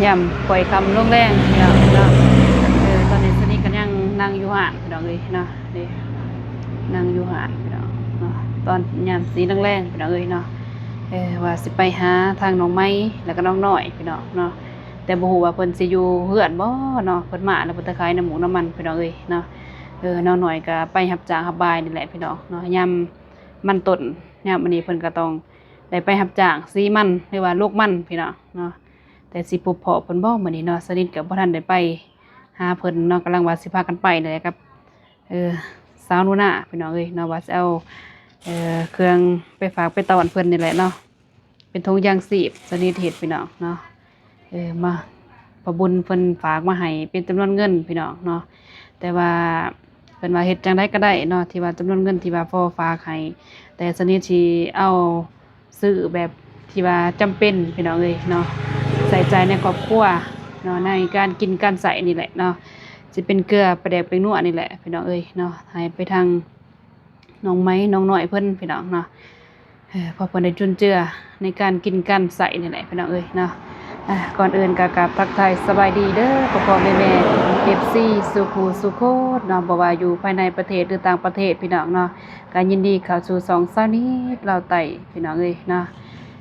ຍາມຄ່ອຍຄ່ຳລົງແລງພີ່ນ້ອງເນາະ. ເອີ ຕອນນີ້ສະນິດກໍຍັງນັ່ງຢູ່ຮ້ານພີ່ນ້ອງເອີຍເນາະ. ນີ້ ນັ່ງຢູ່ຮ້ານພີ່ນ້ອງເນາະ ຕອນຍາມສີແລງໆ ພີ່ນ້ອງເອີຍເນາະ. ເອີ ວ່າຊິໄປຫາທາງນ້ອງໄມ ແລ້ວກໍນ້ອງນ້ອຍພີ່ນ້ອງເນາະ ແຕ່ບໍ່ຮູ້ວ່າເພິ່ນຊິຢູ່ເຮືອນບໍ່ເນາະ. ເພິ່ນມາແລ້ວເພິ່ນຕະຂາຍນ້ຳໝູກນ້ຳມັນພີ່ນ້ອງເອີຍເນາະ. ເອີ ນ້ອງນ້ອຍກໍໄປຮັບຈ້າງຮັບບາຍນີ້ແຫຼະພີ່ນ້ອງເນາະ. ຍາມມັນຕົ້ນ ຍາມອັນນີ້ເພິ່ນກໍຕ້ອງໄດ້ໄປຮັບຈ້າງສີມັນ ຫຼືວ່າລົກມັນພີ່ນ້ອງເນາະ. ແຕ່ຊິພົບພໍ້ເພິ່ນບໍ່ມື້ນີ້ເນາະ ສະນິດກໍບໍ່ທັນໄດ້ໄປຫາເພິ່ນເນາະ. ກຳລັງວ່າຊິພາກັນໄປນີ້ແຫຼະກັບ ເອີ ສາວໜູນາພີ່ນ້ອງເອີຍເນາະ ວ່າຊິເອົາ ເອີ ເຄື່ອງໄປຝາກໄປຕ້ອນເພິ່ນນີ້ແຫຼະເນາະ. ເປັນຖົງຢາງຊີບ ສະນິດເຮັດພີ່ນ້ອງເນາະ. ເອີ ມາ ພໍ່ບຸນເພິ່ນຝາກມາໃຫ້ເປັນຈຳນວນເງິນພີ່ນ້ອງເນາະ. ແຕ່ວ່າເພິ່ນວ່າເຮັດຈັ່ງໃດກໍໄດ້ເນາະ ທີ່ວ່າຈຳນວນເງິນທີ່ວ່າພໍ່ຝາກໃຫ້ ແຕ່ສະນິດຊິເອົາ ຊື້ແບບທີ່ວ່າຈຳເປັນພີ່ນ້ອງເອີຍເນາະ ໃຊ້ຈ່າຍໃນຄອບຄົວເນາະ ໃນການກິນການໃຊ້ນີ້ແຫຼະເນາະ. ຊິເປັນເກືອ ປາແດກ ແປ້ງນົວນີ້ແຫຼະພີ່ນ້ອງເອີຍເນາະ ໃຫ້ໄປທາງນ້ອງໄມ ນ້ອງນ້ອຍເພິ່ນພີ່ນ້ອງເນາະ. ເອີ ເພາະເພິ່ນໄດ້ຈຸນເຈືອໃນການກິນການໃຊ້ນີ້ແຫຼະພີ່ນ້ອງເອີຍເນາະ. ອາ ກ່ອນອື່ນກໍກາບທັກທາຍສະບາຍດີເດີ ພໍ່ໆແມ່ໆ ເອັຟຊີ ສູ່ຄູ່ສູ່ຄົນເນາະ ບໍ່ວ່າຢູ່ພາຍໃນປະເທດ ຫຼື ຕ່າງປະເທດພີ່ນ້ອງເນາະ. ກໍຍິນດີເຂົ້າສູ່ຊ່ອງສາວນິດລາວໃຕ້ພີ່ນ້ອງເອີຍເນາະ.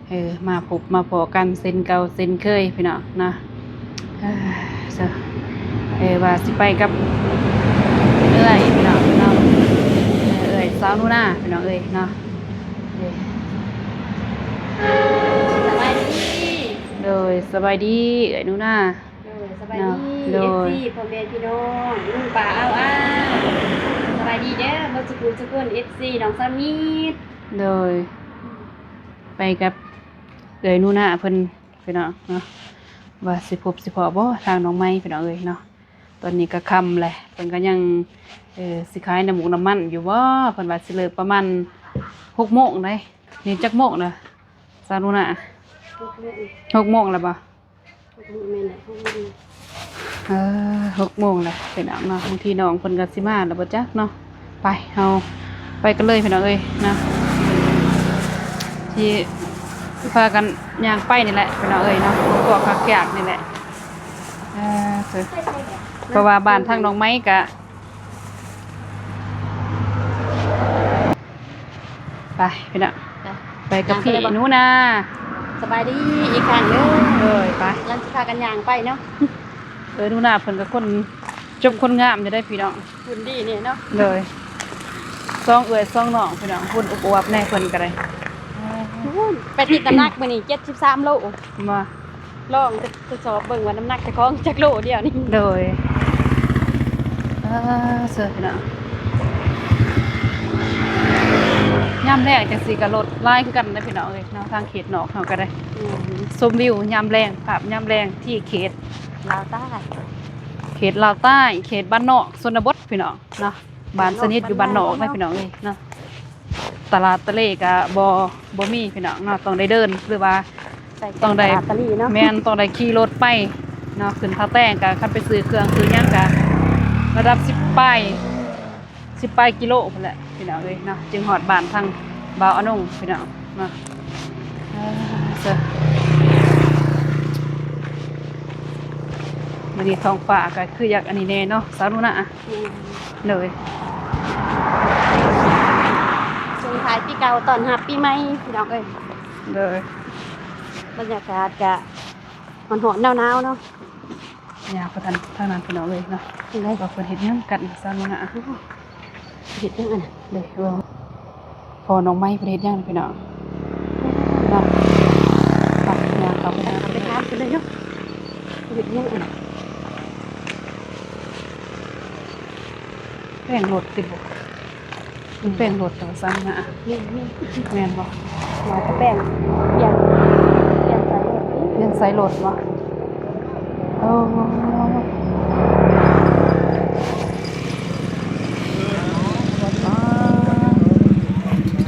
ເອີ ມາພົບມາພໍ້ກັນເຊັ່ນເກົ່າເຊັ່ນເຄີຍພີ່ນ້ອງເນາະ. ເອີ ເອີ ວ່າຊິໄປກັບເອື້ອຍພີ່ນ້ອງເນາະ ເອື້ອຍສາວໜູນາພີ່ນ້ອງເອີຍເນາະ. ເອີ ສະບາຍດີ ໂດຍ ສະບາຍດີເອື້ອຍໜູນາ. ໂດຍ ສະບາຍດີ ເນາະ ໂດຍ ເອັຟຊີ ພໍ່ແມ່ພີ່ນ້ອງ ລຸງປ້າອາວອາ ສະບາຍດີເດີ ເບິດສຸຂູສຸຄົນ ເອັຟຊີ ນ້ອງສາວນິດ. ໂດຍ ໄປກັບເອື້ອຍໜູນາເພິ່ນພີ່ນ້ອງເນາະ ວ່າຊິພົບຊິພໍ້ບໍ່ທາງນ້ອງໄມພີ່ນ້ອງເອີຍເນາະ. ຕອນນີ້ກໍຄ່ຳແຫຼະ ເພິ່ນກໍຍັງ ເອີ ຊິຂາຍນ້ຳໝູກນ້ຳມັນຢູ່ບໍ່. ເພິ່ນວ່າຊິເລີກປະມານຫົກໂມງໃດ໋. ນີ້ຈັກໂມງລະສາວໜູນາ? ຫົກໂມງ ຫົກໂມງແລ້ວບໍ່? ຫົກໂມງແມ່ນແຫຼະ ຫົກໂມງ ເອີ ຫົກໂມງແລ້ວພີ່ນ້ອງເນາະ. ບາງທີນ້ອງເພິ່ນກໍຊິມາແລ້ວບໍ່ຈັກເນາະ. ໄປ ເຮົາໄປກັນເລີຍພີ່ນ້ອງເອີຍເນາະ. ທີ່ພາກັນຍ່າງໄປນີ້ແຫຼະພີ່ນ້ອງເອີຍເນາະ ກໍຄັກຍາກນີ້ແຫຼະ. ເອີ ເພາະວ່າບ້ານທາງນ້ອງໄມກະ ໄປພີ່ນ້ອງ ໄປກັບພີ່ໜູນາ. ສະບາຍດີອີກຄັ້ງເດີ. ໂດຍ ໄປ ກຳລັງຊິພາກັນຍ່າງໄປເນາະ. ເອີ ໜູນາເພິ່ນກໍຄົນຈົບຄົນງາມຢູ່ເດ້ພີ່ນ້ອງ ຫຸ່ນດີນີ້ເນາະ. ໂດຍ ສອງເອື້ອຍສອງນ້ອງພີ່ນ້ອງ ຫຸ່ນອວບໆແດ່ເພິ່ນກໍໄດ້. ໄປຕິດນ້ຳໜັກມື້ນີ້ ເຈັດສິບສາມໂລ ບໍ່? ລອງທົດສອບເບິ່ງວ່ານ້ຳໜັກເຈົ້າຂອງຈັກໂລດຽວນີ້. ໂດຍ ເອີ ເຊີພີ່ນ້ອງ ຍາມແລງຈັ່ງຊີ້ກໍລົດຫຼາຍຄືກັນເດ້ພີ່ນ້ອງເອີຍເນາະ. ທາງເຂດນອກເຮົາກໍໄດ້ ແມ່ນ ຊົມວິວຍາມແລງ ພາບຍາມແລງທີ່ເຂດລາວໃຕ້ ເຂດລາວໃຕ້ ເຂດບ້ານນອກຊົນນະບົດພີ່ນ້ອງເນາະ. ບ້ານສະນິດຢູ່ບ້ານນອກເດ້ພີ່ນ້ອງເອີຍເນາະ. ຕະຫຼາດຕະເລກະບໍ່ ບໍ່ມີພີ່ນ້ອງເນາະ ຕ້ອງໄດ້ເດີນ ຫຼືວ່າຕ້ອງໄດ້ ແມ່ນ ຕ້ອງໄດ້ຂີ່ລົດໄປເນາະ. ຂຶ້ນທ່າແຕງກະ ຄັນໄປຊື້ເຄື່ອງຊື້ຫຍັງກະລະດັບສິບປາຍ ສິບປາຍກິໂລພຸ້ນແຫຼະພີ່ນ້ອງເອີຍເນາະ ຈຶ່ງຮອດບ້ານທາງບ່າວອານົງພີ່ນ້ອງເນາະ. ເອີ ເຊີ ມື້ນີ້ທ້ອງຟ້າກະຄືຢາກອັນນີ້ແດ່ເນາະ ສາວໜູນາ. ແມ່ນ ໂດຍ ສົ່ງທ້າຍປີເກົ່າຕ້ອນຮັບປີໃໝ່ພີ່ນ້ອງເອີຍ. ໂດຍ ບັນຍາກາດກະຮ້ອນໆ ໜາວໆເນາະ. ຍ່າງໄປທາງ ທາງນັ້ນພີ່ນ້ອງເອີຍເນາະ. ຈັ່ງໃດ ວ່າເພິ່ນເຮັດຫຍັງກັນ ສາວໜູນາ. ເຮັດຫຍັງອັນນັ້ນ? ເດ້ ພໍ່ນ້ອງໄມເພິ່ນເຮັດຫຍັງພີ່ນ້ອງເນາະ. ໄປ ຍ່າງເຂົ້າໄປ ເຂົ້າໄປຖາມເພິ່ນເລີຍເນາະ. ເຮັດຫຍັງອັນນັ້ນ? ແປງລົດຕິບໍ່? ແປງລົດ ແປງລົດ ແປງລົດ ແມ່ນ ແມ່ນ ແມ່ນບໍ່? ວ່າຈະແປງ ປ່ຽນ ປ່ຽນສາຍລົດຕິ? ປ່ຽນສາຍລົດບໍ່? ໂອ້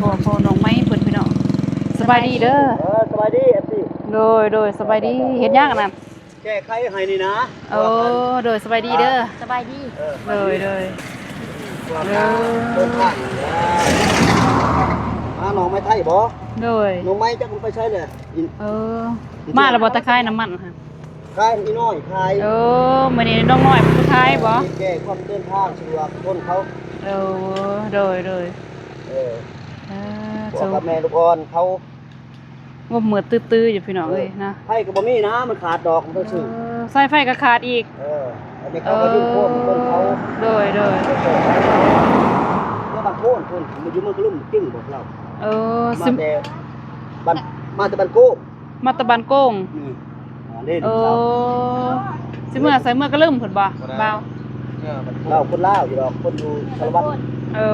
ພໍ່ ພໍ່ນ້ອງໄມເພິ່ນພີ່ນ້ອງ. ສະບາຍດີເດີ. ເອີ ສະບາຍດີ ເອັຟຊີ. ໂດຍ ໂດຍ ສະບາຍດີ. ເຮັດຫຍັງອັນນັ້ນ? ແກ້ໄຂໃຫ້ນີ້ນະ. ໂອ້ ໂດຍ ສະບາຍດີເດີ. ສະບາຍດີ. ເອີ ໂດຍ ໂດຍ ເດີ. ເດີ ມາໜອງໄມ້ໄທບໍ່? ໂດຍ ໜອງໄມ້ຈັກມັນໄປໃສແຫຼະ. ເອີ ມາແລ້ວບໍ່ ຕາຂາຍນ້ຳມັນຫັ້ນ? ຂາຍ ມີນ້ອຍຂາຍ. ເອີ ມື້ນີ້ນ້ອງນ້ອຍເພິ່ນຂາຍບໍ່? ເອີ ແກ້ຄວາມເດີນທາງສະດວກຄົນເຂົາ. ເອີ ໂດຍ ໂດຍ ເອີ ເອີ ພວກກັບແມ່ລູກອ່ອນເຂົາ ງົມມືດຕື້ໆຢູ່ພີ່ນ້ອງເອີຍນະ. ເອີ ໄຟກໍບໍ່ມີນະ ມັນຂາດດອກ ມັນຕ້ອງຊື້. ເອີ ສາຍໄຟກໍຂາດອີກ. ເອີ ອັນນີ້ເຂົາກໍຢືມໂຄມຄົນເຂົາ. ເອີ ໂດຍ ໂດຍ ເອີ ເມືອງບ້ານໂພນພຸ້ນ ມັນຢູ່ເມືອງກະລຸມຈຶ່ງບອກລາວ. ເອີ ມາແຕ່ບ້ານ ມາແຕ່ບ້ານໂກງ ມາແຕ່ບ້ານໂກງ. ອືມ ອ່າ ເດ້ ເອີ ສາວ ຊິເມືອໃສ ເມືອກະລຶມພຸ້ນບໍ່ ບ່າວ? ເອີ ລາວຄົນລາວຢູ່ດອກ ຄົນຢູ່ສາລະວັນ. ເອີ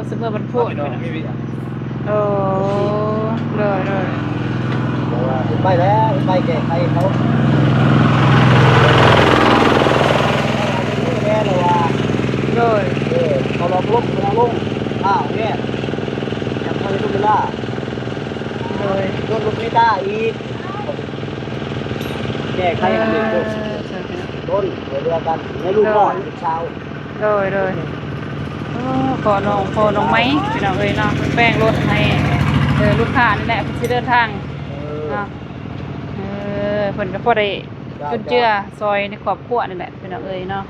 ຊິເມືອບ້ານໂພນ. ເອີ ໂດຍ ໂດຍ ແຕ່ວ່າເຮັດໄປແລ້ວ ເຮັດໄປແກ້ໄຂເຂົາ. ໂດຍ ເອີ ເຂົາລອກລົງ ເຂົາລອກລົງ ອ້າວ ແມ່ນ ຍັງບໍ່ໄດ້ລົງເວລາ. ໂດຍ ລົດລົງເມກາອີກ ແກ້ໄຂກັນຢູ່. ເອີ ຕົ້ນເຫຼືອກັນໃນລູກນ້ອຍລູກສາວ. ໂດຍ ໂດຍ ໂອ້ ພໍ່ນ້ອງ ພໍ່ນ້ອງໄມ້ພີ່ນ້ອງເອີຍເນາະ ເພິ່ນແປງລົດໃຫ້ ເອີ ລູກຄ້ານີ້ແຫຼະ ເພິ່ນຊິເດີນທາງ. ເອີ ເນາະ ເອີ ເພິ່ນກໍພໍໄດ້ຈຸນເຈືອຊ່ອຍໃນຄອບຄົວນີ້ແຫຼະພີ່ນ້ອງເອີຍເນາະ.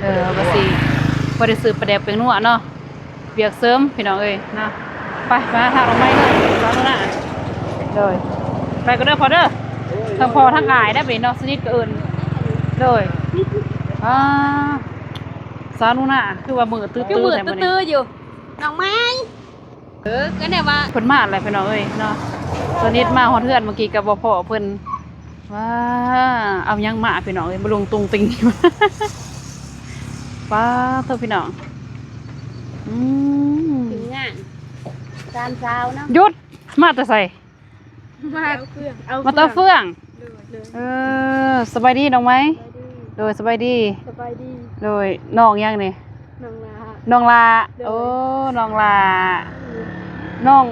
ເອີ ວ່າຊິພໍໄດ້ຊື້ປາແດກແປ້ງນົວເນາະ. ວຽກເສີມພີ່ນ້ອງເອີຍເນາະ. ໄປ ໄປຫາທາງອອກໃໝ່ເດີ ສາວໜູນາ. ໂດຍ ໄປກໍເດີພໍ່ເດີ ທັງພໍ່ທັງອ້າຍໄດ້ບັດນີ້ເນາະ ສະໜິດກໍເອີ້ນ. ໂດຍ ອ່າ ສາວໜູນາ ຄືວ່າມືດຕື້ໆ ຄືມືດຕື້ໆຢູ່ ນ້ອງໄມ້. ເອີ ກໍແນ່ວ່າເພິ່ນມາແລ້ວພີ່ນ້ອງເອີຍເນາະ. ສະໜິດມາຮອດເຮືອນ ເມື່ອກີ້ກໍບໍ່ພໍ້ເພິ່ນ. ວ້າ ເອົາຫຍັງມາພີ່ນ້ອງເອີຍ ມາລົງຕຸງຕິງ. ປ້າໂທ້ພີ່ນ້ອງ ອືມ ທີມງານສາມສາວເນາະ. ຢຸດ ມາແຕ່ໃສ? ມາເອົາເຟືອງ ມາເອົາເຟືອງ. ໂດຍ ໂດຍ ເອີ ສະບາຍດີນ້ອງໄມ້. ສະບາຍດີ. ໂດຍ ສະບາຍດີ ສະບາຍດີ. ໂດຍ ນ້ອງຫຍັງນີ້? ນ້ອງຫຼ້າ ນ້ອງຫຼ້າ. ໂດຍ ໂອ້ ນ້ອງຫຼ້າ ອືມ ນ້ອງ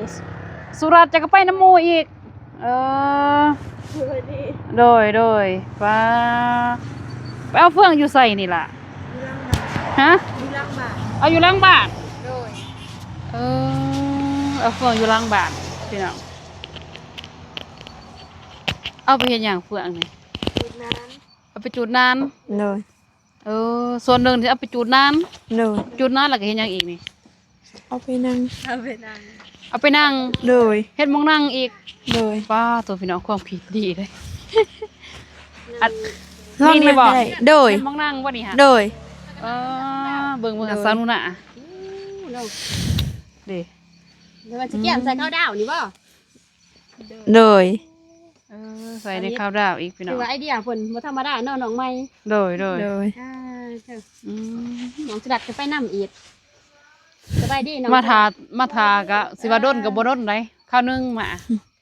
ສຸລັດຈະກໍໄປນຳໝູ່ອີກ. ເອີ ໂດຍ ໂດຍ ໂດຍ ປ້າ ໄປເອົາເຟືອງຢູ່ໃສນີ້ລະ? ຢູ່ຫຼັງບ້ານ. ຮະ? ຢູ່ຫຼັງບ້ານ. ເອົາຢູ່ຫຼັງບ້ານ. ໂດຍ ເອີ ເອົາເຟືອງຢູ່ຫຼັງບ້ານພີ່ນ້ອງ. ເອົາໄປເຮັດຫຍັງເຟືອງນີ້? ຈູດນ້ຳ. ເອົາໄປຈູດນ້ຳ. ໂດຍ ເອີ ສ່ວນໜຶ່ງທີ່ເອົາໄປຈູດນ້ຳ. ໂດຍ ຈູດນ້ຳແລ້ວກໍເຮັດຫຍັງອີກນີ້? ເອົາໄປນັ່ງ ເອົາໄປນັ່ງ ເອົາໄປນັ່ງ. ໂດຍ ເຮັດໝ່ອງນັ່ງອີກ. ໂດຍ ປ້າໂທ້ພີ່ນ້ອງ ຄວາມຄິດດີເດ້. ອັນນີ້ ນີ້ບໍ່? ໂດຍ ເຮັດໝ່ອງນັ່ງບໍ່ນີ້ຫະ? ໂດຍ ເອີ ເບິ່ງ ເບິ່ງ ໂດຍ ສາວໜູນາ ເດ້ ແລ້ວມັນຊິກຽມໃສ່ເຂົ້າດາວນີ້ບໍ່? ໂດຍ ເອີ ໃສ່ໃນຄາວດາວອີກພີ່ນ້ອງ. ຖືວ່າໄອເດຍເພິ່ນບໍ່ທຳມະດາເນາະ ນ້ອງໃໝ່. ໂດຍ ໂດຍ ໂດຍ ອ່າ ອືມ ນ້ອງສະດັດກໍໄປນຳອີກ. ສະບາຍດີນ້ອງ. ມາຖ້າ ມາຖ້າກະຊິວ່າດົນກໍບໍ່ດົນໃດ ຄາວໜຶ່ງມາ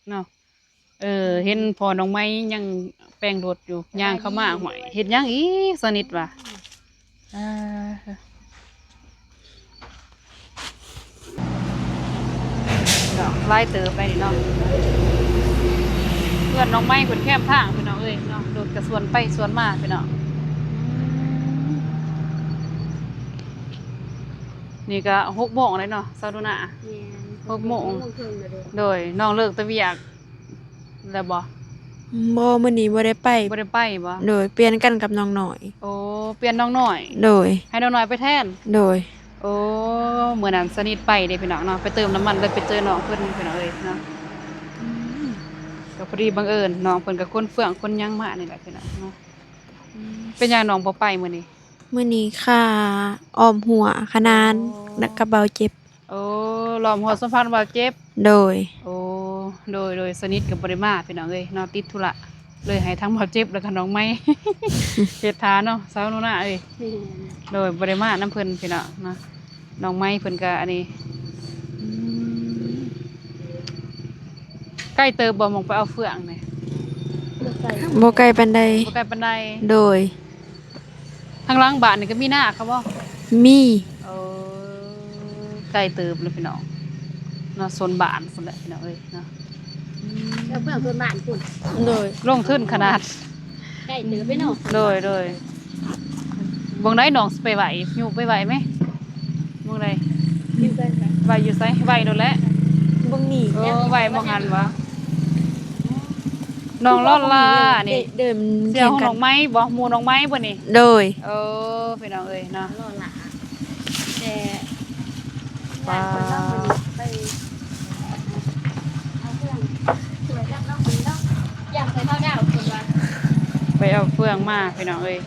ເນາະ. ເອີ ເຫັນພໍ່ນ້ອງໃໝ່ຍັງແປງລົດຢູ່ ຍ່າງເຂົ້າມາ ຫ້ວຍ ເຮັດຫຍັງອີກ ສະໜິດວ່າ. ອ່າ ເນາະ ຫຼາຍເຕີບໄດ໋ນີ້ເນາະ. ເພື່ອນນ້ອງໃໝ່ເພິ່ນແຄມທາງພີ່ນ້ອງເອີຍເນາະ ລົດກະສວນໄປສວນມາພີ່ນ້ອງ. ນີ້ກະຫົກໂມງແລ້ວເນາະ ສາວໜູນາ. ແມ່ນ ຫົກໂມງ ຫົກໂມງເຄິ່ງແລ້ວເດ້. ໂດຍ ນ້ອງເລີກແຕ່ວຽກ ແລ້ວບໍ່? ບໍ່ ມື້ນີ້ບໍ່ໄດ້ໄປ. ບໍ່ໄດ້ໄປບໍ່? ໂດຍ ປ່ຽນກັນກັບນ້ອງນ້ອຍ. ໂອ້ ປ່ຽນນ້ອງນ້ອຍ. ໂດຍ ໃຫ້ນ້ອງນ້ອຍໄປແທນ. ໂດຍ ໂອ້ ມື້ນັ້ນສະໜິດໄປເດ້ພີ່ນ້ອງເນາະ ໄປເຕີມນ້ຳມັນ ແລ້ວໄປເຈີນ້ອງເພິ່ນພີ່ນ້ອງເອີຍເນາະ. ອືມ ກໍພໍດີບັງເອີນ ນ້ອງເພິ່ນກໍຂົນເຟືອງຂົນຫຍັງມານີ້ແຫຼະພີ່ນ້ອງເນາະ. ອືມ ເປັນຫຍັງນ້ອງບໍ່ໄປມື້ນີ້? ມື້ນີ້ຂ້າອ້ອມຮົ້ວຂະໜານ ໂອ້ ແລ້ວກໍບ່າວເຈັບ. ໂອ້ ລ້ອມຮົ້ວສົມພັນບ່າວເຈັບ. ໂດຍ ໂອ້ ໂດຍ ໂດຍ ສະໜິດກໍບໍ່ໄດ້ມາພີ່ນ້ອງເອີຍເນາະ ຕິດທຸລະ ເລີຍໃຫ້ທັງບ່າວເຈັບ ແລ້ວກໍນ້ອງໃໝ່ເຮັດຖ້າເນາະ ສາວໜູນາເອີຍ. ແມ່ນ ໂດຍ ບໍ່ໄດ້ມານຳເພິ່ນພີ່ນ້ອງເນາະ. ນ້ອງໃໝ່ເພິ່ນກໍອັນນີ້ ອືມ ໄກເຕີບບໍ່ ໝ່ອງໄປເອົາເຟືອງນີ້? ບໍ່ໄກ ບໍ່ໄກປານໃດ. ບໍ່ໄກປານໃດ. ໂດຍ ທາງຫຼັງບ້ານນີ້ກໍມີນາເຂົາບໍ່? ມີ. ເອີ ໄກເຕີບເລີຍພີ່ນ້ອງເນາະ ໂຊນບ້ານພຸ້ນແຫຼະພີ່ນ້ອງເອີຍເນາະ. ອືມ ເອົາເຟືອງໂຊນບ້ານພຸ້ນ. ໂດຍ ລົງທຶນຂະໜາດ ໄກເຕີບເດ້ເນາະ. ໂດຍ ໂດຍ ເບິ່ງໄດ້ນ້ອງຊິໄປໄຫວ້ ຍູ້ໄປໄຫວ້ແມະ ເບິ່ງໄດ້. ຢູ່ໃສ? ໄຫວ້ຢູ່ໃສ? ໄຫວ້ໂດນແຫຼະ ເບິ່ງນີ້. ເອີ ໄຫວ້ໝ່ອງຫັ້ນຫວາ? ນ້ອງລອນລານີ້ ເດີມ ເສື້ອຂອງນ້ອງໄມ້ບໍ່? ໝູ່ນ້ອງໄມ້ບໍ່ນີ້? ໂດຍ ເອີ ພີ່ນ້ອງເອີຍເນາະ ແຕ່ ໄປເອົາເຟືອງມາ ພີ່ນ້ອງເອີຍ.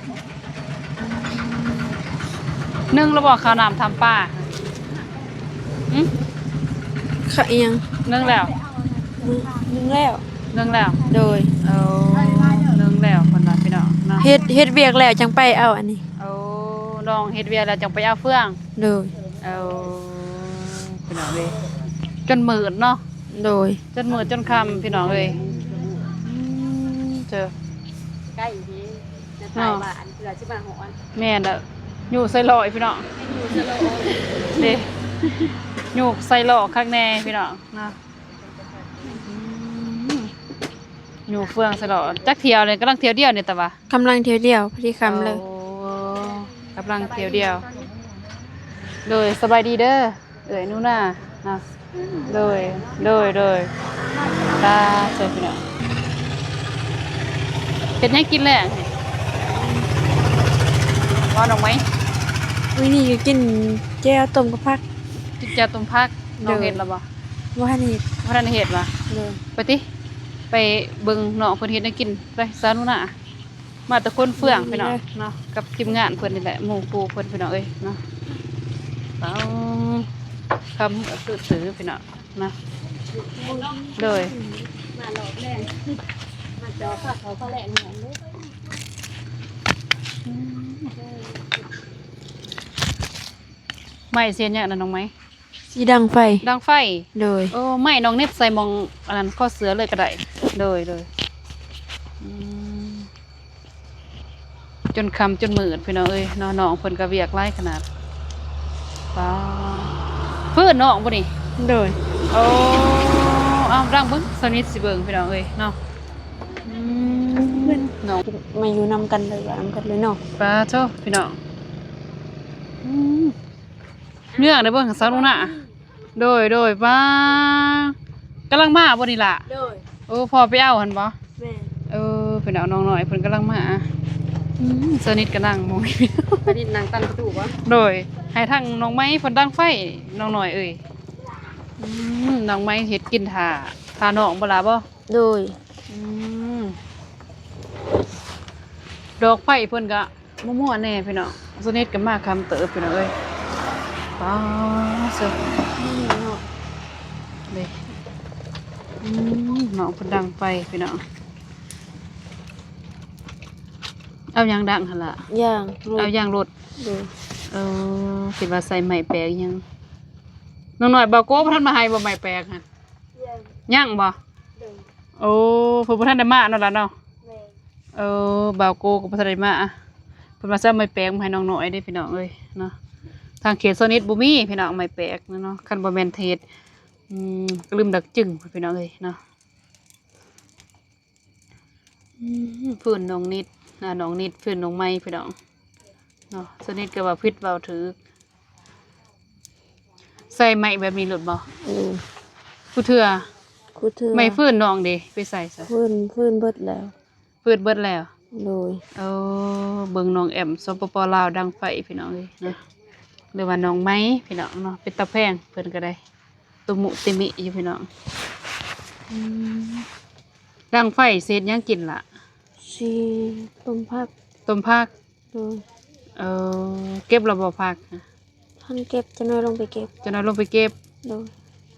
ໜຶ້ງແລ້ວບໍ່ ເຂົ້ານ້ຳທຳປາ? ຫຶ? ຂະ ອີ່ຫຍັງ? ໜຶ້ງແລ້ວ? ໜຶ້ງ ໜຶ້ງແລ້ວ. ໜຶ້ງແລ້ວ? ໂດຍ. ເອີ ໜຶ້ງແລ້ວເພິ່ນວ່າ ພີ່ນ້ອງເນາະ. ເຮັດ ເຮັດວຽກແລ້ວຈັ່ງໄປເອົາອັນນີ້. ໂອ້ ນ້ອງເຮັດວຽກແລ້ວຈັ່ງໄປເອົາເຟືອງ. ໂດຍ. ເອີ ພີ່ນ້ອງເອີຍ ຈົນມືດເນາະ. ໂດຍ. ຈົນມືດຈົນຄ່ຳ ພີ່ນ້ອງເອີຍ. ອືມ ເຈີ ໃກ້ເດ້ ຈະຖ່າຍວ່າອັນເພື່ອຊິມາຮອດ. ແມ່ນເດີ ຢູ່ໃສ່ຫຼໍ້ ພີ່ນ້ອງ ຢູ່ໃສ່ຫຼໍ້ ເດ້ ຢູ່ໃສ່ຫຼໍ້ຄັກແນ່ ພີ່ນ້ອງເນາະ. ອືມ ຢູ່ເຟືອງໃສ່ຫຼໍ້ ຈັກຖ້ຽວເລີຍ? ກຳລັງຖ້ຽວດຽວນີ້ ແຕ່ວ່າ ກຳລັງຖ້ຽວດຽວ ພໍດີຄ່ຳເລີຍ. ໂອ້ ກຳລັງຖ້ຽວດຽວ. ໂດຍ ສະບາຍດີເດີ ເອື້ອຍໜູນາເນາະ. ໂດຍ ໂດຍ ໂດຍ. ຕາ ເຊີນພີ່ນ້ອງ ເຮັດຫຍັງກິນແລງ? ວ່ານ້ອງໄມ້ ມື້ນີ້ກໍກິນແຈ່ວຕົ້ມກັບຜັກ. ກິນແຈ່ວຕົ້ມຜັກ. ໂດຍ. ນ້ອງເຮັດແລ້ວບໍ່? ບໍ່ທັນເຮັດ. ບໍ່ທັນເຮັດຫວາ? ໂດຍ. ໄປຕິ ໄປເບິ່ງນ້ອງເພິ່ນເຮັດແນວກິນ. ໄປ ສາວໜູນາ. ມາແຕ່ຄົນເຟືອງ ພີ່ນ້ອງເນາະ ກັບທີມງານເພິ່ນນີ້ແຫຼະ ໝູ່ຄູ່ເພິ່ນ ພີ່ນ້ອງເອີຍເນາະ. ເອົາ ຄ່ຳກໍຄືໆ ພີ່ນ້ອງເນາະ. ໂດຍ ມາຮອບແລງ ມາເຈາະພາເຂົາພາແລງນີ້ເດ້. ອືມ ໄມ້ເຊັ່ນຫຍັງນະນ້ອງໄມ້? ຊິດັງໄຟ. ດັງໄຟ. ໂດຍ. ໂອ້ ໄມ້ນ້ອງເນັບໃສ່ໝ່ອງອັນນັ້ນ ຄໍເສື້ອເລີຍກໍໄດ້. ໂດຍ ໂດຍ. ອືມ ຈົນຄ່ຳຈົນມືດ ພີ່ນ້ອງເອີຍເນາະ. ນ້ອງເພິ່ນກໍວຽກຫຼາຍຂະໜາດ. ປ້າ ຟືນນ້ອງບໍ່ນີ້? ໂດຍ. ໂອ້ ເອົາດັງເບິ່ງ ສະນິດຊິເບິ່ງ ພີ່ນ້ອງເອີຍເນາະ. ອືມ ເພິ່ນນ້ອງ ມາຢູ່ນຳກັນເລີຍ ວ່ານຳກັນເລີຍເນາະ. ປ້າໂທ້ ພີ່ນ້ອງ. ອືມ ເງືອກໄດ້ເບິ່ງສາວໜູນາ. ໂດຍ ໂດຍ. ປ້າ ກຳລັງມາບໍ່ນີ້ລະ? ໂດຍ. ໂອ້ ພໍ່ໄປເອົາຫັ້ນບໍ່? ແມ່ນ. ເອີ ເພິ່ນເອົານ້ອງນ້ອຍເພິ່ນກຳລັງມາ. ອືມ ສະນິດກໍນັ່ງໝູ່ ສະນິດນັ່ງຕັນປະຕູບໍ່? ໂດຍ. ໃຫ້ທາງນ້ອງໄມ້ເພິ່ນດັງໄຟ ນ້ອງນ້ອຍເອີຍ. ອືມ ນ້ອງໄມ້ເຮັດກິນຖ້າ ຖ້ານ້ອງບໍ່ລະບໍ່? ໂດຍ. ອືມ ດອກໄຟເພິ່ນກະ ມົວໆແດ່ພີ່ນ້ອງ. ສະນິດກໍມາຄ່ຳເຕີບ ພີ່ນ້ອງເອີຍ. ປ້າ ເຊີ ນີ້ເນາະ ເດ້. ອືມ ນ້ອງເພິ່ນດັງໄຟ ພີ່ນ້ອງ. ເອົາຫຍັງດັງຫັ້ນລະ? ຢາງລົດ. ເອົາຢາງລົດ. ໂດຍ. ເອີ ຄິດວ່າໃສ່ໄມ້ແປກຫຍັງ. ນ້ອງນ້ອຍ ບ່າວໂກບໍ່ທັນມາໃຫ້ບໍ່ໄມ້ແປກຫັ້ນ? ຍັງ. ຍັງບໍ່? ໂດຍ. ໂອ້ ເພິ່ນບໍ່ທັນໄດ້ມາເນາະລະເນາະ. ແມ່ນ. ເອີ ບ່າວໂກກໍບໍ່ທັນໄດ້ມາ. ເພິ່ນວ່າຊິເອົາໄມ້ແປກມາໃຫ້ນ້ອງນ້ອຍເດ້ ພີ່ນ້ອງເອີຍເນາະ. ທາງເຂດຊາວນິດບໍ່ມີ ພີ່ນ້ອງ ໄມ້ແປກເນາະ. ຄັນບໍ່ແມ່ນເຂດ ອືມ ກະລຶມດັກຈຶງ ພີ່ນ້ອງເອີຍເນາະ. ອືມ ຟືນນ້ອງນິດ ອ່າ ນ້ອງນິດ ຟືນນ້ອງໄມ້ ພີ່ນ້ອງເນາະ. ຊາວນິດກໍວ່າຜິດເວົ້າຖືກ. ໃສ່ໄມ້ແບບນີ້ໂລດບໍ່? ເອີ ຄູ່ເທື່ອ ຄູ່ເທື່ອ. ໄມ້ຟືນນ້ອງເດ ໄປໃສຊະ? ຟືນ ຟືນເບິດແລ້ວ. ຟືນເບິດແລ້ວ. ໂດຍ. ເອີ ເບິ່ງນ້ອງແອມ ສປປ ລາວ ດັງໄຟ ພີ່ນ້ອງເອີຍເນາະ ຫຼືວ່ານ້ອງໄມ້ ພີ່ນ້ອງເນາະ. ເປັນຕາແພງ ເພິ່ນກໍໄດ້ ຕຸມຸຕິມິຢູ່ ພີ່ນ້ອງ. ອືມ ດັງໄຟຊິເຮັດຫຍັງກິນລະ? ຊິຕົ້ມຜັກ. ຕົ້ມຜັກ. ໂດຍ. ເອີ ເກັບແລ້ວບໍ່ຜັກ? ທັນເກັບ ຈັກໜ້ອຍລົງໄປເກັບ. ຈັກໜ້ອຍລົງໄປເກັບ. ໂດຍ.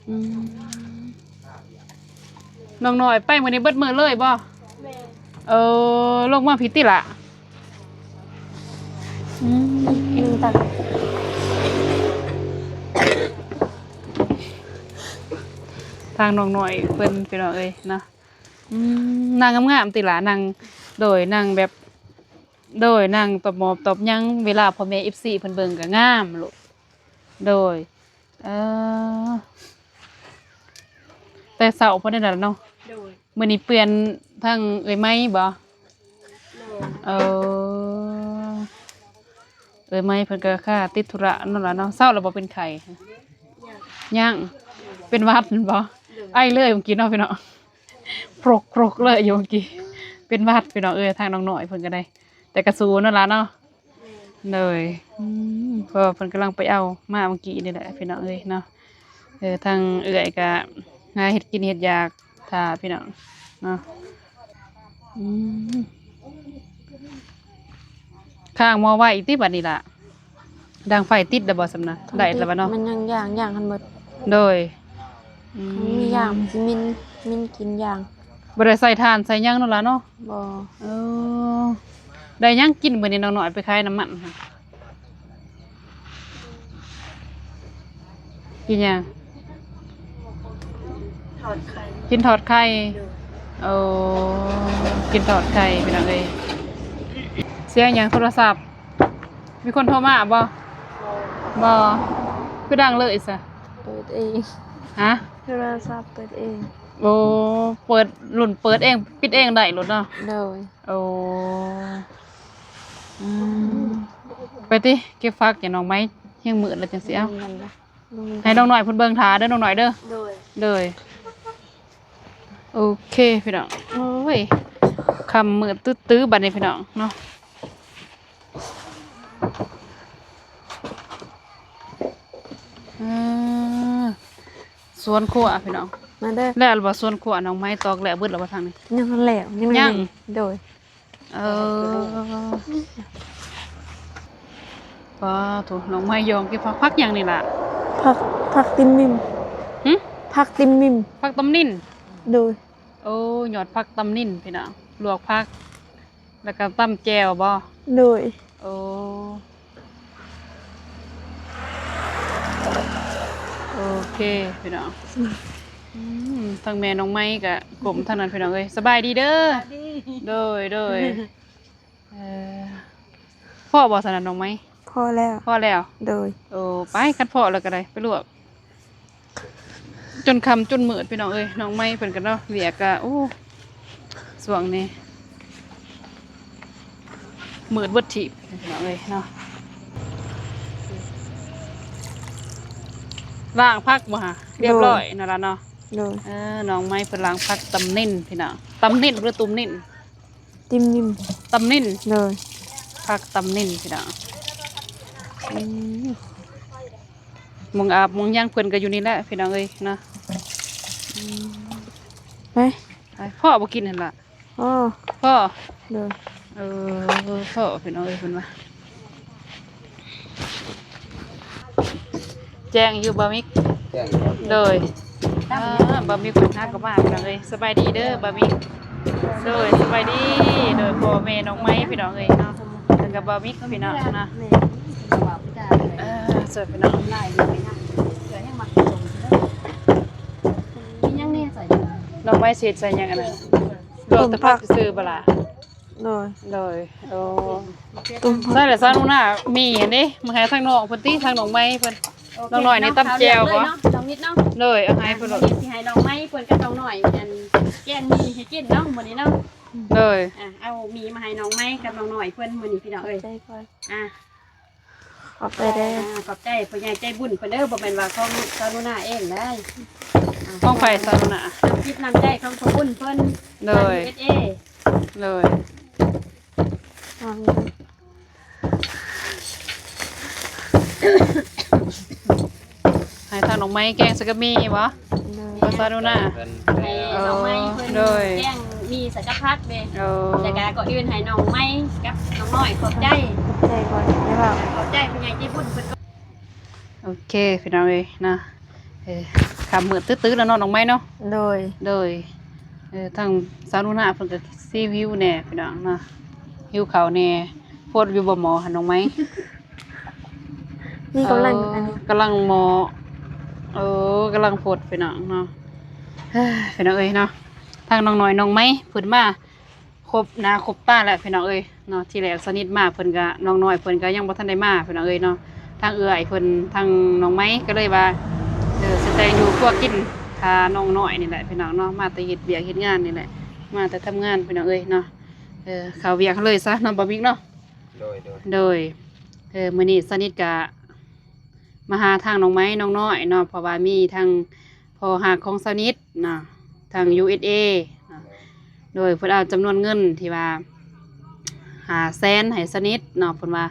ອືມ ນ້ອງນ້ອຍໄປມື້ນີ້ເບິດມື້ເລີຍບໍ່? ແມ່ນ. ເອີ ລົງມາພີ້ຕິລະ. ອືມ ໜຶ່ງຕັກ ທາງນ້ອງນ້ອຍເພິ່ນ ພີ່ນ້ອງເອີຍເນາະ. ອືມ ນັ່ງງາມໆຕິລະ ນັ່ງ ໂດຍ ນັ່ງແບບ ໂດຍ ນັ່ງຕອບມອບຕອບຫຍັງ ເວລາພໍ່ແມ່ເອັຟຊີເພິ່ນເບິ່ງກໍງາມລູກ. ໂດຍ. ເອີ ແຕ່ເຊົ້າພຸ້ນແຫຼະເນາະ. ໂດຍ. ມື້ນີ້ປ່ຽນທາງເອື້ອຍໄມ້ບໍ່? ໂດຍ. ເອີ ເອື້ອຍໄມ້ເພິ່ນກໍຄ່າຕິດທຸລະນັ້ນລະເນາະ. ເຊົາແລ້ວບໍ່ ເປັນໄຂ້? ຍັງ. ຍັງ ເປັນຫວັດແມ່ນບໍ່? ໂດຍ. ໄອເລີຍເມື່ອກີ້ເນາະ ພີ່ນ້ອງ. ໂຄຣກໆເລີຍຢູ່ເມື່ອກີ້ ເປັນຫວັດພີ່ນ້ອງເອີຍ ທາງນ້ອງນ້ອຍເພິ່ນກໍໄດ້ ແຕ່ກໍສູ້ນັ້ນລະເນາະ. ໂດຍ ອືມ ເພາະວ່າເພິ່ນກຳລັງໄປເອົາມາເມື່ອກີ້ນີ້ແຫຼະພີ່ນ້ອງເອີຍເນາະ. ເອີ ທາງເອື້ອຍກໍຫາເຮັດກິນເຮັດຢາກຖ້າພີ່ນ້ອງເນາະ. ອືມ ຄ້າງໝໍ້ໄວ້ຕິບັດນີ້ລະ ດັງໄຟຕິດແລ້ວບໍ່ສ່ຳນະ? ໄດ້ແລ້ວບໍ່ເນາະ? ມັນຍັງຍ່າງ ຍ່າງຫັ້ນໝົດ. ໂດຍ ອືມ ມີຍ່າງ ມັນຊິມິນ ມິນກິນຍ່າງ. ບໍ່ໄດ້ໃສ່ຖ່ານໃສ່ຫຍັງນັ້ນລະເນາະ? ບໍ່. ເອີ ໄດ້ຫຍັງກິນມື້ນີ້ນ້ອງນ້ອຍໄປຂາຍນ້ຳມັນ? ກິນຫຍັງ? ທອດໄຂ່. ກິນທອດໄຂ່. ໂອ້ ກິນທອດໄຂ່ພີ່ນ້ອງເອີຍ. ສຽງຫຍັງໂທລະສັບ? ມີຄົນໂທມາບໍ່? ບໍ່. ຄືດັງເລີຍຊະ? ເປີດເອງ. ຮະ? ໂທລະສັບເປີດເອງ. ໂອ້ ເປີດ ລຸ້ນເປີດເອງ ປິດເອງໄດ້ໂລດເນາະ? ໂດຍ. ໂອ້ ອືມ ໄປຕິ ເກັບຜັກ ຢ່ານ້ອງໄມ້ ຮຽງມືດແລ້ວຈັ່ງຊິເອົາ. ໃຫ້ນ້ອງນ້ອຍເພິ່ນເບິ່ງຖ້າເດີນ້ອງນ້ອຍເດີ. ໂດຍ ໂດຍ. ໂອເຄພີ່ນ້ອງ ໂອ້ຍ ຄ່ຳມືດຕຶດຕື້ບັດນີ້ພີ່ນ້ອງເນາະ. ເອີ ສວນຄົວພີ່ນ້ອງ ມາເດີ. ແລ້ວລະບໍ່ ສວນຄົວນ້ອງໄມ້ຕອກແລ້ວເບິດແລ້ວບໍ່ທາງນີ້? ຍັງແລ້ວ ຍັງ ຍັງ. ໂດຍ. ເອີ ປາໂທ້ ນ້ອງໄມ້ຍ່ອງເກັບຜັກ. ຜັກຫຍັງນີ້ລະ? ຜັກ ຜັກຕິມມິມ. ຫຶ? ຜັກຕິມມິມ. ຜັກຕຳນິນ. ໂດຍ. ໂອ້ ຍອດຜັກຕຳນິນພີ່ນ້ອງ ລວກຜັກ ແລ້ວກໍຕຳແຈ່ວບໍ່? ໂດຍ. ໂອ້ ໂອເຄພີ່ນ້ອງ. ອືມ ທາງແມ່ນ້ອງໄມ້ກໍກົ້ມທາງນັ້ນພີ່ນ້ອງເອີຍ. ສະບາຍດີເດີ. ສະບາຍດີ. ໂດຍ ໂດຍ. ເອີ ພໍ້ບໍ່ຊັ້ນນ້ອງໄມ້? ພໍ້ແລ້ວ. ພໍ້ແລ້ວ. ໂດຍ. ໂອ້ ໄປ ຄັນພໍ້ແລ້ວກໍໄດ້ ໄປລວກ. ຈົນຄ່ຳຈົນມືດພີ່ນ້ອງເອີຍ. ນ້ອງໄມ້ເພິ່ນກໍເນາະ ວຽກກໍ ໂອ້ ຊ່ວງນີ້ມືດເບິດທີບພີ່ນ້ອງເອີຍເນາະ. ລ້າງຜັກບໍ່ຫະ? ລຽບຮ້ອຍ ໂດຍ ນັ້ນລະເນາະ. ໂດຍ. ເອີ ນ້ອງໄມ້ເພິ່ນລ້າງຜັກຕຳນິນພີ່ນ້ອງ. ຕຳນິນ ຫຼື ຕຸມນິນ? ຕິມນິນ. ຕຳນິນ. ໂດຍ. ຜັກຕຳນິນພີ່ນ້ອງ. ອືມ ໝ່ອງອາບໝ່ອງຫຍັງເພິ່ນກໍຢູ່ນີ້ແຫຼະພີ່ນ້ອງເອີຍເນາະ. ອືມ ໄປ ໄປ ພໍ້ບໍ່ກິນຫັ້ນລະ? ພໍ້ ພໍ້. ໂດຍ. ເອີ ພໍ້ພີ່ນ້ອງເອີຍ ເພິ່ນວ່າ. ແຈ້ງຢູ່ບໍ່ມິກ? ແຈ້ງຢູ່. ໂດຍ. ອ່າ ບ່າວມິກເພິ່ນຫາກໍມາພີ່ນ້ອງເອີຍ. ສະບາຍດີເດີບ່າວມິກ. ໂດຍ ສະບາຍດີ. ໂດຍ ພໍ່ແມ່ນ້ອງໄມ້ພີ່ນ້ອງເອີຍເນາະ ແລ້ວກໍບ່າວມິກພີ່ນ້ອງເນາະ. ເອີ ສວຍພີ່ນ້ອງ ນ້ອງໄມ້ຊິເຮັດໃສ່ຫຍັງອັນນັ້ນ? ລວກແຕ່ຜັກຊື່ໆບໍ່ລະ? ໂດຍ ໂດຍ. ໂອ້ ຕົ້ມ ໃສ່ລະຊາວໜູນາ ໝີ່ຫັ້ນເດ້ ມາໃຫ້ທາງນ້ອງເພິ່ນຕິ ທາງນ້ອງໄມ້ເພິ່ນ. ໂອເຄ ນ້ອງນ້ອຍນີ້ຕຳແຈ່ວບໍ່? ນ້ອງນິດເນາະ ນ້ອງນິດເນາະ. ໂດຍ ເອົາໃຫ້ເພິ່ນໂລດ. ອ່າ ຊິໃຫ້ນ້ອງໄມ້ເພິ່ນກັບນ້ອງນ້ອຍ ອັນ ແກງໝີ່ໃຫ້ກິນເນາະ ມື້ນີ້ເນາະ. ໂດຍ. ອ່າ ເອົາໝີ່ມາໃຫ້ນ້ອງໄມ້ກັບນ້ອງນ້ອຍເພິ່ນມື້ນີ້ພີ່ນ້ອງເອີຍ. ອ່າ ຂອບໃຈເດີ. ອ່າ ຂອບໃຈຜູ້ໃຫຍ່ໃຈບຸນເພິ່ນເດີ ບໍ່ແມ່ນວ່າຂອງຊາວໜູນາເອງເດີ. ອ່າ ຂອງໃຜຊາວໜູນາ? ນ້ຳຈິດນ້ຳໃຈຂອງພໍ່ບຸນເພິ່ນ. ໂດຍ. ທາງ ຢູ ເອສ ເອ. ໂດຍ. ໃຫ້ທາງນ້ອງໄມ້ແກງໃສ່ກະໝີ່ບໍ່? ໂດຍ. ບໍ່ຊາວໜູນາ ໃຫ້ນ້ອງໄມ້ເພິ່ນ ໂດຍ ແກງໝີ່ໃສ່ກັບຜັກເດ້. ໂອ້ ແລ້ວກະກ່ອນອື່ນໃຫ້ນ້ອງໄມ້ກັບນ້ອງນ້ອຍຂອບໃຈ. ຂອບໃຈກ່ອນ ຂອບໃຈຜູ້ໃຫຍ່ໃຈບຸນເພິ່ນ. ໂອເຄພີ່ນ້ອງເອີຍເນາະ ເອີ ຄ່ຳມືດຕຶດໆແລ້ວເນາະ ນ້ອງໄມ້ເນາະ. ໂດຍ. ໂດຍ. ເອີ ທາງສາວໜູນາເພິ່ນກໍຊີຫິວແດ່ພີ່ນ້ອງເນາະ ຫິວເຂົ້າແດ່. ຟົດຢູ່ບໍ່ໝໍ້ຫັ້ນ ນ້ອງໄມ້? ນີ້ກຳລັງ ເອີ ອັນນີ້ ກຳລັງໝໍ້. ເອີ ກຳລັງຟົດພີ່ນ້ອງເນາະ. ເອີ ພີ່ນ້ອງເອີຍເນາະ ທາງນ້ອງນ້ອຍນ້ອງໄມ້ເພິ່ນມາ ຄົບໜ້າຄົບຕາແລ້ວພີ່ນ້ອງເອີຍເນາະ. ທີແລກສະໜິດມາເພິ່ນກະ ນ້ອງນ້ອຍເພິ່ນກະຍັງບໍ່ທັນໄດ້ມາພີ່ນ້ອງເອີຍເນາະ. ທາງເອື້ອຍເພິ່ນ ທາງນ້ອງໄມ້ກໍເລີຍວ່າ ເອີ ຊິແຕ່ງຢູ່ຄົວກິນຖ້ານ້ອງນ້ອຍນີ້ແຫຼະພີ່ນ້ອງເນາະ. ມາແຕ່ເຮັດວຽກເຮັດງານນີ້ແຫຼະ ມາແຕ່ທຳງານພີ່ນ້ອງເອີຍເນາະ. ເອີ ເຂົ້າວຽກເລີຍຊະເນາະ ບ່າວມິກເນາະ. ໂດຍ ໂດຍ. ໂດຍ. ເອີ ມື້ນີ້ສະໜິດກະມາຫາທາງນ້ອງໄມ້ນ້ອງນ້ອຍເນາະ ເພາະວ່າມີທາງພໍ່ຮັກຂອງສະໜິດ ເນາະ ທາງ ຢູ ເອສ ເອ ເນາະ ໂດຍ ເພິ່ນເອົາຈຳນວນເງິນທີ່ວ່າຫ້າແສນໃຫ້ສະໜິດເນາະ ເພິ່ນວ່າ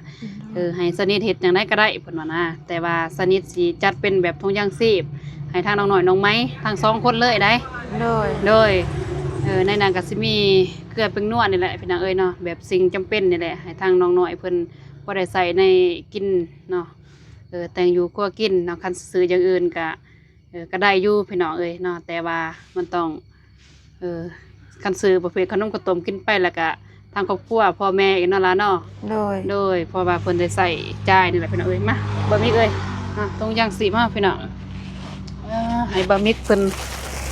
ເອີ ໃຫ້ສະໜິດເຮັດຫຍັງໄດ້ກໍໄດ້ ເພິ່ນວ່ານະ ແຕ່ວ່າສະໜິດຊິຈັດເປັນແບບຖົງຢາງຊີບໃຫ້ທາງນ້ອງນ້ອຍນ້ອງໄມທັງສອງຄົນເລີຍໄດ໋. ໂດຍ ໂດຍ ເອີ ໃນນັ້ນກໍຊິມີເກືອແປ້ງນົວນີ້ແຫຼະ ພີ່ນ້ອງເອີຍເນາະ ແບບສິ່ງຈຳເປັນນີ້ແຫຼະ ໃຫ້ທາງນ້ອງນ້ອຍເພິ່ນພໍໄດ້ໃຊ້ໃນກິນເນາະ ເອີ ແຕ່ງຢູ່ຄົວກິນເນາະ ຄັນຊື້ຢ່າງອື່ນກໍ ເອີ ກໍໄດ້ຢູ່ພີ່ນ້ອງເອີຍເນາະ ແຕ່ວ່າມັນຕ້ອງ ເອີ ຄັນຊື້ປະເພດຂະໜົມເຂົ້າຕົ້ມກິນໄປ ແລ້ວກະທາງຄອບຄົວພໍ່ແມ່ອີກເນາະຫຼາເນາະ. ໂດຍ ໂດຍ ເພາະວ່າເພິ່ນໄດ້ໃຊ້ຈ່າຍນີ້ແຫຼະພີ່ນ້ອງເອີຍ. ມາ ບ່າວມິກເອີຍເນາະ ຖົງຢາງຊີບເຮົາພີ່ນ້ອງ ເອີ ໃຫ້ບ່າວມິກເພິ່ນ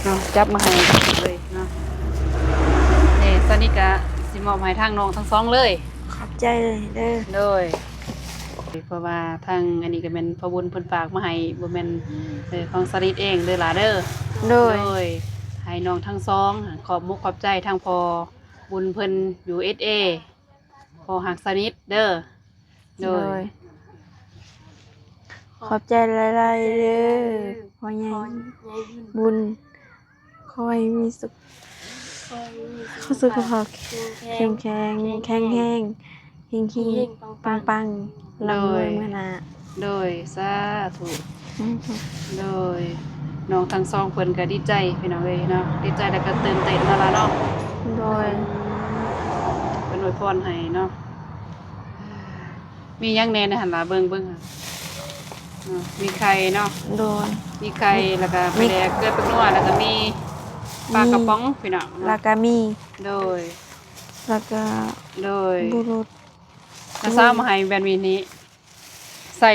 ເນາະ ຈັບມາໃຫ້ເລີຍເນາະ. ນີ້ ສາວນິດກະຊິມອບໃຫ້ທາງນ້ອງທັງສອງເລີຍ. ຂອບໃຈເດີ. ໂດຍ ເພາະວ່າທາງອັນນີ້ກໍແມ່ນພໍ່ບຸນເພິ່ນຝາກມາໃຫ້ ບໍ່ແມ່ນ ເອີ ຂອງສາວນິດເອງເດີຫຼ້າເດີ. ໂດຍ ໂດຍ ໃຫ້ນ້ອງທັງສອງຂອບມຸກຂອບໃຈທາງພໍ່ບຸນເພິ່ນ ຢູເອສເອ ພໍ່ຮັກສາວນິດເດີ. ໂດຍ ໂດຍ ຂອບໃຈຫຼາຍໆເດີ ພໍ່ໃຫຍ່ບຸນ. ຂໍໃຫ້ມີສຸກ ຂໍໃຫ້ມີສຸຂະພາບເຂັ້ມແຂງ ແຂງແຮງ ເຮງໆ ປັງໆ ລ່ຳລວຍມື້ໜ້າ. ໂດຍ ສາທຸ. ໂດຍ ນ້ອງທັງສອງເພິ່ນກໍດີໃຈພີ່ນ້ອງເອີຍເນາະ ດີໃຈແລ້ວກໍຕື່ນເຕັ້ນເນາະຫຼ້າເນາະ. ໂດຍ ເພິ່ນອວຍພອນໃຫ້ເນາະ. ມີຫຍັງແດ່ໃນຫັ້ນລະ ເບິ່ງ ເບິ່ງ ເອີ ມີໄຂ່ເນາະ. ໂດຍ ມີໄຂ່ ແລ້ວກະປາແດກ ເກືອແປ້ງນົວ ແລ້ວກະມີປາກະປ໋ອງພີ່ນ້ອງເນາະ ແລ້ວກະມີ ໂດຍ ແລ້ວກະ ໂດຍ ບຸລຸດ ນ້າສາວມາໃຫ້ແບບນີ້ນີ້ ໃສ່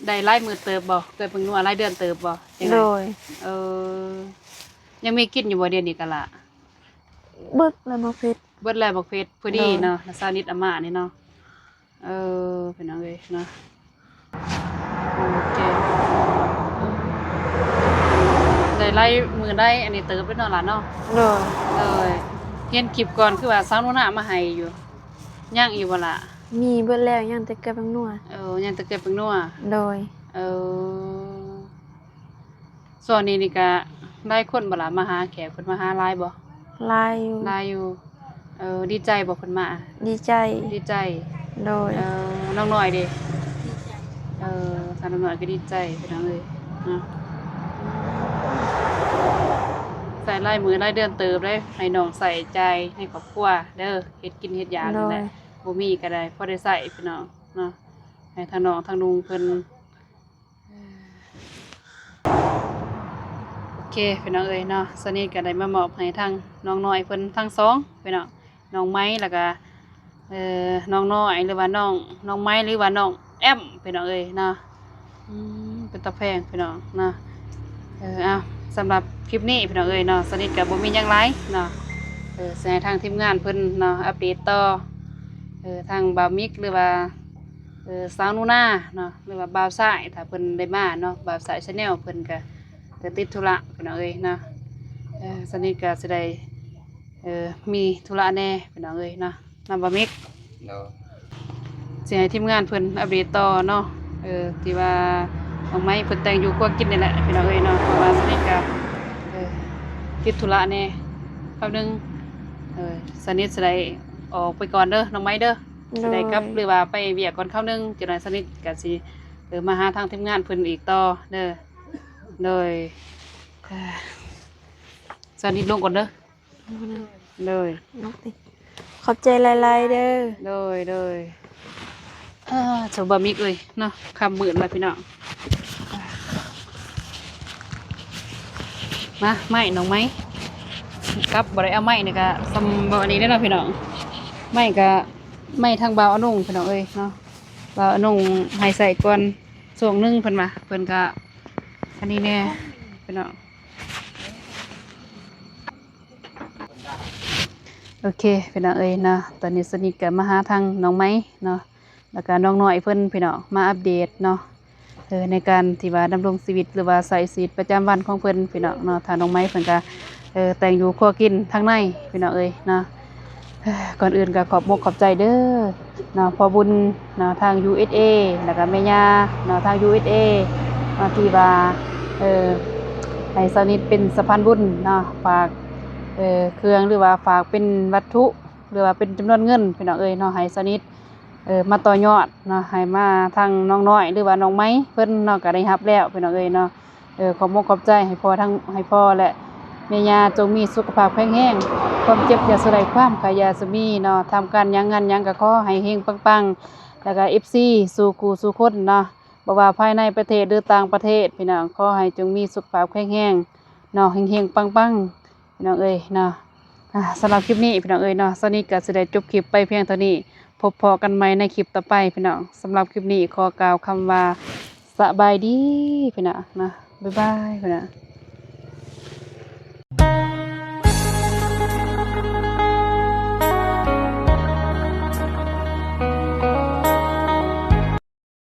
ໄດ້ຫຼາຍມື້ເຕີບບໍ່? ເກືອແປ້ງນົວຫຼາຍເດືອນເຕີບບໍ່? ໂດຍ ເອີ ຍັງມີກິນຢູ່ບໍ່ດຽວນີ້ກະລະ? ເບິດແລ້ວໝາກເຜັດ ເບິດແລ້ວໝາກເຜັດ ພໍດີເນາະ ນ້າສາວນິດອາມານີ້ເນາະ. ເອີ ພີ່ນ້ອງເອີຍເນາະ ໂອເຄ ໄດ້ຫຼາຍມື້ໄດ້ອັນນີ້ເຕີບເດ້ເນາະຫຼ້າເນາະ. ໂດຍ ໂດຍ ເຫັນຄລິບກ່ອນຄືວ່າສາວໜູນາມາໃຫ້ຢູ່ ຍັງຢູ່ບໍ່ລະ? ມີເບິດແລ້ວ ຍັງແຕ່ເກືອແປ້ງນົວ. ເອີ ຍັງແຕ່ເກືອແປ້ງນົວ. ໂດຍ ເອີ ຊ່ວງນີ້ນີ້ກະຫຼາຍຄົນບໍ່ລະ ມາຫາແຂກເພິ່ນມາຫາຫຼາຍບໍ່? ຫຼາຍຢູ່ ຫຼາຍຢູ່. ເອີ ດີໃຈບໍ່ເພິ່ນມາ? ດີໃຈ ດີໃຈ. ໂດຍ ເອີ ນ້ອງນ້ອຍເດ? ດີໃຈ ເອີ ທາງນ້ອງນ້ອຍກໍດີໃຈພີ່ນ້ອງເອີຍເນາະ ໃຊ້ຫຼາຍມື້ຫຼາຍເດືອນເຕີບເດ້ ໃຫ້ນ້ອງໃຊ້ຈ່າຍໃນຄອບຄົວເດີ ເຮັດກິນເຮັດຢາກນີ້ແຫຼະ. ໂດຍ ບໍ່ມີກໍໄດ້ ພໍໄດ້ໃຊ້ພີ່ນ້ອງເນາະ ໃຫ້ທາງນ້ອງທາງລຸງເພິ່ນ. ໂອເຄພີ່ນ້ອງເອີຍເນາະ ສາວນິດກໍໄດ້ມາມອບໃຫ້ທາງນ້ອງນ້ອຍເພິ່ນທັງສອງພີ່ນ້ອງ ນ້ອງໄມ ແລ້ວກໍ ເອີ ນ້ອງນ້ອຍ ຫຼືວ່ານ້ອງ ນ້ອງໄມ ຫຼືວ່ານ້ອງແອມພີ່ນ້ອງເອີຍເນາະ. ອືມ ເປັນຕາແພງພີ່ນ້ອງເນາະ. ເອີ ເອົາ ສຳລັບຄລິບນີ້ພີ່ນ້ອງເອີຍເນາະ ສາວນິດກໍບໍ່ມີຫຍັງຫຼາຍເນາະ. ເອີ ຊິໃຫ້ທາງທີມງານເພິ່ນເນາະ ອັບເດດຕໍ່ ເອີ ທາງບ່າວມິກ ຫຼືວ່າ ເອີ ສາວໜູນາເນາະ ຫຼືວ່າບ່າວຊາຍ ຖ້າເພິ່ນໄດ້ມາເນາະ ບ່າວຊາຍ Channel ເພິ່ນກະ ກະຕິດທຸລະພີ່ນ້ອງເອີຍເນາະ. ເອີ ສາວນິດກະຊິໄດ້ ເອີ ມີທຸລະແດ່ພີ່ນ້ອງເອີຍເນາະ ນຳບ່າວມິກ. ໂດຍ ຊິໃຫ້ທີມງານເພິ່ນອັບເດດຕໍ່ເນາະ ເອີ ທີ່ວ່ານ້ອງໄມເພິ່ນແຕ່ງຢູ່ຄົວກິນນີ້ແຫຼະພີ່ນ້ອງເອີຍເນາະ ເພາະວ່າສາວນິດກະ ເອີ ຕິດທຸລະແດ່ຄາວໜຶ່ງ. ເອີ ສາວນິດຊິໄດ້ອອກໄປກ່ອນເດີນ້ອງໄມເດີ. ໂດຍ ຊິໄດ້ກັບ ຫຼືວ່າໄປວຽກກ່ອນຄາວໜຶ່ງ ຈັກໜ່ອຍສາວນິດກະຊິ ເອີ ມາຫາທາງທີມງານເພິ່ນອີກຕໍ່ເດີ. ໂດຍ ສາວນິດລົງກ່ອນເດີ. ໂດຍ ຂອບໃຈຫຼາຍໆເດີ. ໂດຍ ໂດຍ. ເອີ ເຈົ້າບ່າວມິກເອີຍເນາະ ຄ່ຳມືດແລ້ວພີ່ນ້ອງ. ມາ ໄມ້ນ້ອງໄມ້ ກັບບໍ່ໄດ້ເອົາໄມ້ນີ້ກະສ່ຳບໍ່ອັນນີ້ເດ້ເນາະພີ່ນ້ອງ. ໄມ້ກະໄມ້ທາງບ່າວອານຸງພີ່ນ້ອງເອີຍເນາະ ບ່າວອານຸງໃຫ້ໃຊ້ກ່ອນຊ່ວງໜຶ່ງເພິ່ນວ່າ ເພິ່ນກະອັນນີ້ແດ່ພີ່ນ້ອງ. ໂອເຄພີ່ນ້ອງເອີຍເນາະ ຕອນນີ້ສາວນິດກະມາຫາທາງນ້ອງໄມ້ເນາະ ແລ້ວກະນ້ອງນ້ອຍເພິ່ນພີ່ນ້ອງ ມາອັບເດດເນາະ ເອີ ໃນການທີ່ວ່າດຳລົງຊີວິດ ຫຼືວ່າໃຊ້ຊີວິດປະຈຳວັນຂອງເພິ່ນພີ່ນ້ອງເນາະ. ທາງນ້ອງໄມ້ເພິ່ນກະ ເອີ ແຕ່ງຢູ່ຄົວກິນທາງໃນພີ່ນ້ອງເອີຍເນາະ. ເອີ ກ່ອນອື່ນກະຂອບມົກຂອບໃຈເດີ ເນາະ ພໍ່ບຸນເນາະ ທາງຢູເອສເອ ແລ້ວກະແມ່ຍ່າເນາະ ທາງຢູເອສເອເນາະ ທີ່ວ່າ ເອີ ໃຫ້ສາວນິດເປັນສະພານບຸນເນາະ ຝາກ ເອີ ເຄື່ອງ ຫຼືວ່າຝາກເປັນວັດຖຸ ຫຼືວ່າເປັນຈຳນວນເງິນ ພີ່ນ້ອງເອີຍເນາະ ໃຫ້ສາວນິດ ເອີ ມາຕໍ່ຍອດເນາະ ໃຫ້ມາທາງນ້ອງນ້ອຍ ຫຼືວ່ານ້ອງໄມເພິ່ນເນາະ ກໍໄດ້ຮັບແລ້ວ ພີ່ນ້ອງເອີຍເນາະ. ເອີ ຂອບມຸກຂອບໃຈ ໃຫ້ພໍ່ທັງ ໃຫ້ພໍ່ ແລະ ແມ່ຍ່າຈົ່ງມີສຸຂະພາບແຂງແຮງ ຄວາມເຈັບຢ່າສູ່ໄດ້ ຄວາມໄຂ້ຢ່າສູ່ມີເນາະ ທຳການຫຍັງງານຫຍັງກໍຂໍໃຫ້ເຮັງປັງໆ ແລ້ວກໍເອັຟຊີສູ່ຄູ່ສູ່ຄົນເນາະ ບໍ່ວ່າພາຍໃນປະເທດ ຫຼື ຕ່າງປະເທດ ພີ່ນ້ອງ ຂໍໃຫ້ຈົ່ງມີສຸຂະພາບແຂງແຮງເນາະ ເຮັງໆ ປັງໆ ພີ່ນ້ອງເອີຍເນາະ. ອ່າ ສຳລັບຄລິບນີ້ ພີ່ນ້ອງເອີຍເນາະ ສາວນິດກໍຊິໄດ້ຈົບຄລິບໄປພຽງເທົ່ານີ້ ພົບພໍ້ກັນໃໝ່ໃນຄລິບຕໍ່ໄປ ພີ່ນ້ອງ. ສຳລັບຄລິບນີ້ຂໍກ່າວຄຳວ່າ ສະບາຍດີ ພີ່ນ້ອງເນາະ ບາຍບາຍ ພີ່ນ້ອງ.